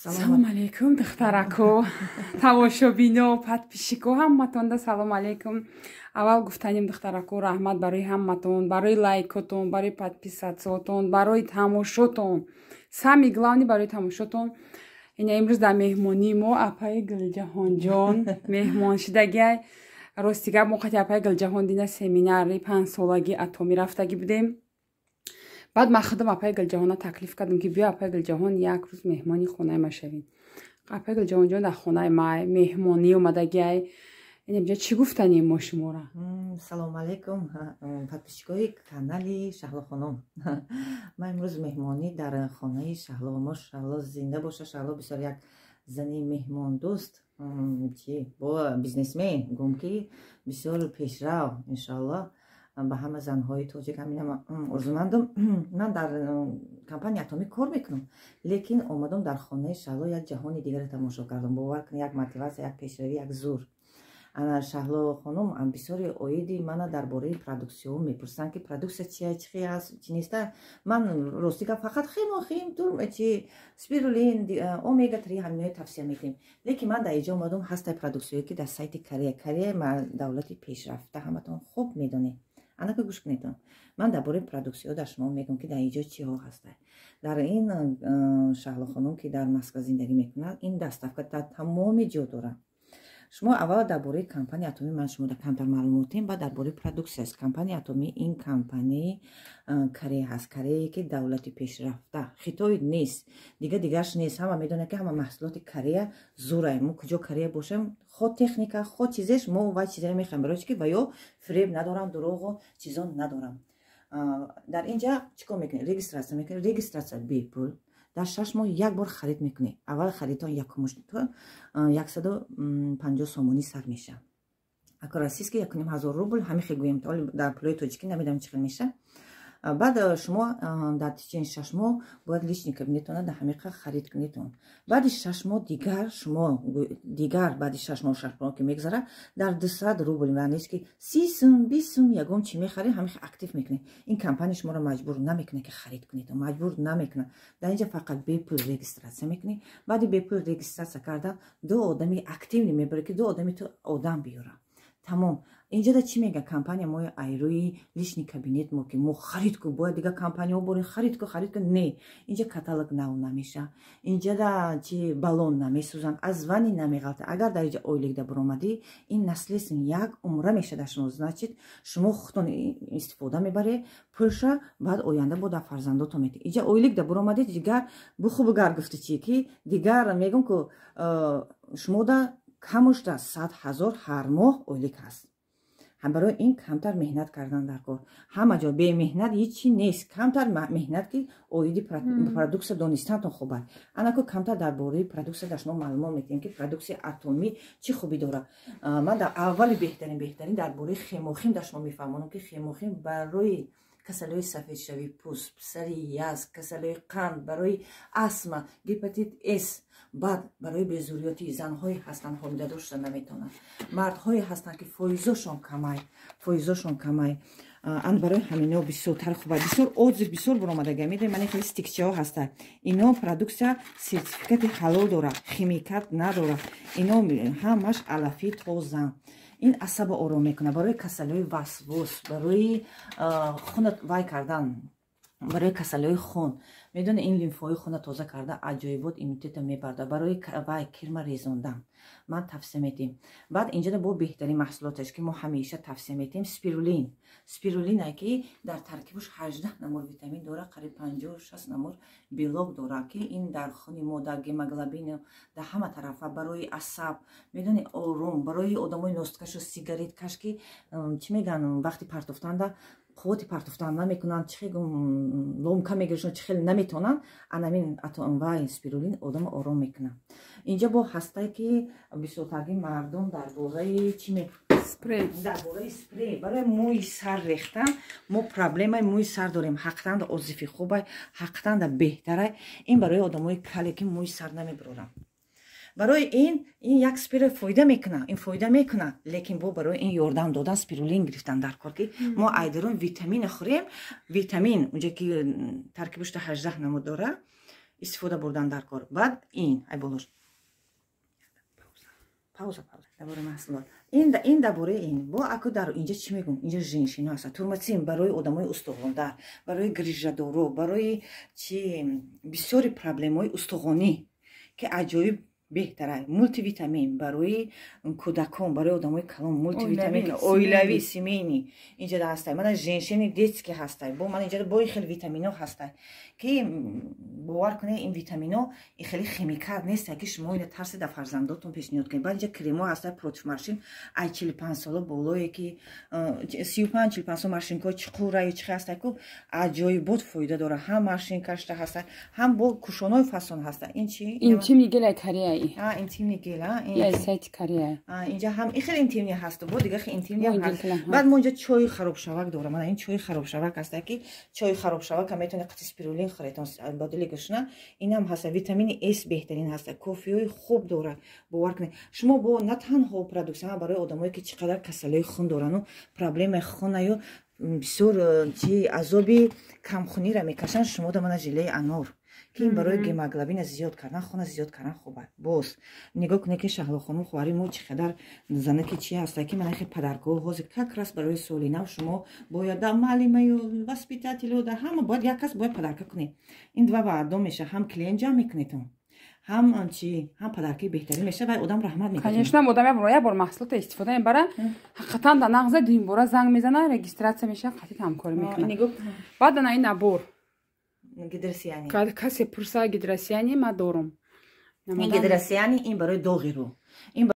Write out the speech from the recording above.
Салом алейкум, духтарако, тамошобино, подписчико, ҳаматонда салом алейкум. Аввал гуфтанем, духтарако, раҳмат барои ҳаматон, барои лайкотон, барои подписатсиотон, барои тамошотон, самый главный, барои тамошотон. Ина имрӯз дар меҳмонии мо апаи Гулҷаҳонҷон меҳмон шидагиай. Рости гап, мо қати апаи Гулҷаҳон дина семинари 5-солаги Атомӣ рафтагӣ будем. Баъд ман худам апаи Гулҷаҳона таклиф кардам, ки биё, апаи Гулҷаҳон, як рӯз меҳмони хонаи ма шавем. Апаи Гулҷаҳонҷон дар хонаи ма меҳмонӣ омадагиай. Инҷа чӣ гуфтанем мо шумора? Салому алейкум, подписчикои канали Шаҳло хонум. Ман имрӯз меҳмонӣ дар хонаи Шаҳло. Мо Шаҳло зинда боша. Шаҳло бисёр як зани меҳмондӯст, чи бо бизнесмен гум, ки бисёр пешрав. Иншоалло, ба ҳама занҳои тоҷик ҳамина орзумандам. Ман дар компания Атомӣ кор мекунам, лекин омадам дар хонаи Шаҳло, як ҷаҳони дигаре тамошо кардам. Бовар кунед, як мотиватсия, як пешравӣ, як зур. Ана Шаҳло хонум бисёри оиди мана дар бораи продуксияҳо мепурсанд, ки продуксия чия, чи хел аст, чи неста. Ман рости гап, фақат хемохим, чи спирулин, омега 3, ҳаминои тавсия мекунем. Лекин ман дар иҷо омадам, ҳастай продуксияе, ки дар сайти Корея. Корея давлати пешрафта, ҳаматон хуб медонед. Анака гӯш кунедон, ман дар бораи продуксияҳо дар шумо мегӯям, ки дар иҷо чиҳо ҳастай. Дар ин Шаҳло хонум, ки дар Москва зиндагӣ мекунад, ин доставка дар тамоми ҷо дорад. Шумо аввал дар бораи компания Атомӣ ман шумо камтар маълумотем, баъд дар бораи продуксия аст. Компания Атомӣ ин компанияи Корея ҳаст, Корее, ки давлати пешрафта, Хитой нест, дига дигарш нест. Ҳама медонад, ки ҳама маҳсулоти Корея зурай. Мо куҷо Корея бошем, хо техника, хо чизеш, мо вай чизеро мехоҳем, барои чи ки ва ё фиреб надорам, дурӯғу чизон надорам. Дар инҷа чӣ кор мекунед? Регистрация мекунед, регистрация бепул. Дар 6 моҳ як бор харид мекунед. Аввал харидтон якумуш 150 сомонӣ сар мешавад. Ако российский, 1500 рубл, ҳамин хел гӯем, дар пулои тоҷикӣ намедонам чӣ хел мешавад. Баъд шумо дар течение 6 моҳ бояд личный кабинетона дар ҳамиқа харид кунедон. Баъди 6 моҳ дигар шумо дигар, баъди 6 моҳ, 6 моҳ ки мегзарад, дар 200 рубл, маънеш ки 30 сум, 20 сум ягон чӣ мехаред, ҳамин актив мекунед. Ин компания шуморо маҷбур намекунад, ки харид кунед, маҷбур намекунад. Дар инҷа фақат бепул регистрация мекунед. Баъди бепул регистрация кардан, ду одами активный мебаред, ки ду одами ту одам биёрад, тамом. Инҷода чӣ мега компания мо? Айрӯи личный кабинет мо, ки мо харид ку, бояд дигар компанияҳо борем, харид ку, харид ку. Не, инҷа каталог нав намеша, инҷада чи баллон намесӯзанд, аз ванни намеғалта. Агар дар инҷа ойликда буромадӣ, ин наследствен як умра мешада шумо. Значит, шумо худтон истифода мебаред пулша, баъд оянда бо дар фарзандотон метӣ. Инҷа ойликда буромадӣ, дигар бухубу гар гуфти чи ки дигар мегӯм, ку шумода камушда 100 000 ҳар моҳ ойлик ҳаст. Барои ин камтар меҳнат кардан дар кор. Ҳама ҷо бемеҳнат ҳичи нест. Камтар меҳнат, ки оиди продуксия донистантон хуб аст. Анако камтар дар бораи продуксия дар шумо маълумот метиҳем, ки продуксияи Атомӣ чӣ хубӣ дорад. Ман дар аввали беҳтарин, беҳтарин дар бораи хемохим дар шумо мефаҳмонам, ки хемохим барои касалиҳои сафедшавии пӯст, псориаз, касалиҳои қанд, барои астма, гепатит С, баъд барои безурётӣ. Занҳое ҳастанд, ҳомиладор шуда наметавонанд, мардҳое ҳастанд, ки фоизошон камай, фоизошон камай. Ан барои ҳамино бисёртар хуба. Бисёр отзыв, бисёр баромадага. Медонед, ман хеле стикчаҳо ҳаста. Ино продуксия сертификати ҳалол дорад, химикат надорад. Ино ҳамаш алафи тоза. Ин асаба ором мекунад, барои касалиҳои васвос, барои хунат вай кардан, барои касалиҳои хун. Медоне, ин лимфои хуна тоза карда, аҷоибот иммунитета мебарда, барои вай кирма резондан ман тавсия медиҳем. Баъд инҷода бо беҳтарин маҳсулоташ, ки мо ҳамеша тавсия медиҳем, спирулин. Спирулине, ки дар таркибаш 18 намур витамин дорад, қариб 56 намур белок дорад, ки ин дар хуни мо, дар гемоглобин, дар ҳама тарафа, барои асаб, медони, ором, барои одамои носткашу сигареткаш, ки чӣ мегӯянд, вақти партофтанда қуввати партофтан намекунанд, чӣ хел ломка мегиришон, чӣ хел наметавонанд. Анамин вай спирулин одама ором мекунад. Инҷа бо ҳастае, ки бисёртарги мардум дар бораи чӣ, дар бораи спрей барои мӯи сар рехтан. Мо проблемаи мӯи сар дорем. Ҳақтанда отзыви хубай, ҳақтанда беҳтарай. Ин барои одамои кале, ки мӯи сар намебироранд. Барои ин як спрей фоида мекунад, ин фоида мекунад, лекин бо барои ин ёрдам додан спирулин гирифтан дар кор, ки мо айдарун витамина хӯрем. Витамин унҷа, ки таркибашта 18 намуд дорад. Истифода бурдан дар кор. Баъд ин ай болош, пауза, пауза. Дар бораи маҳсулот ин, дар бораи ин бо аку дар инҷа чӣ мегӯм? Инҷа женщино ҳаста, турмацин барои одамои устухондар, барои грижадоро, барои чи, бисёри проблемаҳои устухонӣ, ки аҷоиб беҳтара. Мултивитамин барои кӯдакон, барои одамои калон, мултивитамин оилавӣ, семейный инҷа ҳастай. Мана женщины, детский ҳастай. Бо мана инҷа бои хеле витамино ҳастай, ки бовар кунед, ин витамино ин хеле химикат нестай, ки шумо ина тарси дар фарзандотон пешниҳод кунед. Баъд инҷа кремо ҳастай против морщин, ай 45 сола болое, ки 35-45 сол морщинкаҳо чуқура ё чихе ҳастай ку, аҷоибот фоида дора. Ҳам морщинкашта ҳастай, ҳам бо кушонои фасон ҳастай. Ин чи? Интимный гель Кореяи. Интимный гель. Сайти Корея. Инҷа ҳам ин хеле интимный ҳасту, бо дига хеле интимный ҳаст. Баъд мо инҷа чои харобшавак дорам. Мана ин чои харобшавак ҳаста, ки чои харобшавака метавонед қати спирулин хӯретон ба дили гушна. Инам ҳаста, витамини С беҳтарин ҳаста, кофеҳои хуб дорад. Бовар кунед, шумо бо на танҳо продукция барои одамое, ки чӣ қадар касалиҳои хун дорану проблемаи хунаю бисёр чи азоби камхунира мекашанд, шумо да мана желеи анор, ки ин барои гемоглобина зиёд кардан, хуна зиёд кардан хуб аст. Боз нигоҳ кунед, ки Шаҳлохонум, хоҳари мо, чӣ қадар занаки чи ҳаста, ки мана хе подаркҳо ҳозир как раз барои соли нав шумо бояд да муаллимаю воспитателю, да ҳама бояд як кас бояд подарка кунед. Ин два в одном меша: ҳам клиент ҷамъ мекунедтон, ҳам чи, ҳам подаркаи беҳтарин меша ва одам раҳмат мекунад. Конечно, одам як бор маҳсулото истифода мебара, ҳақиқатан да нағза, дуюм бора занг мезана, регистрация меша, қатъи ҳамкорӣ мекунад. Баъд ана ин набор гидросияни. Касе пурса, гидросияние ма дорум. Ин гидросияние, ин барои доғи рӯ, ин.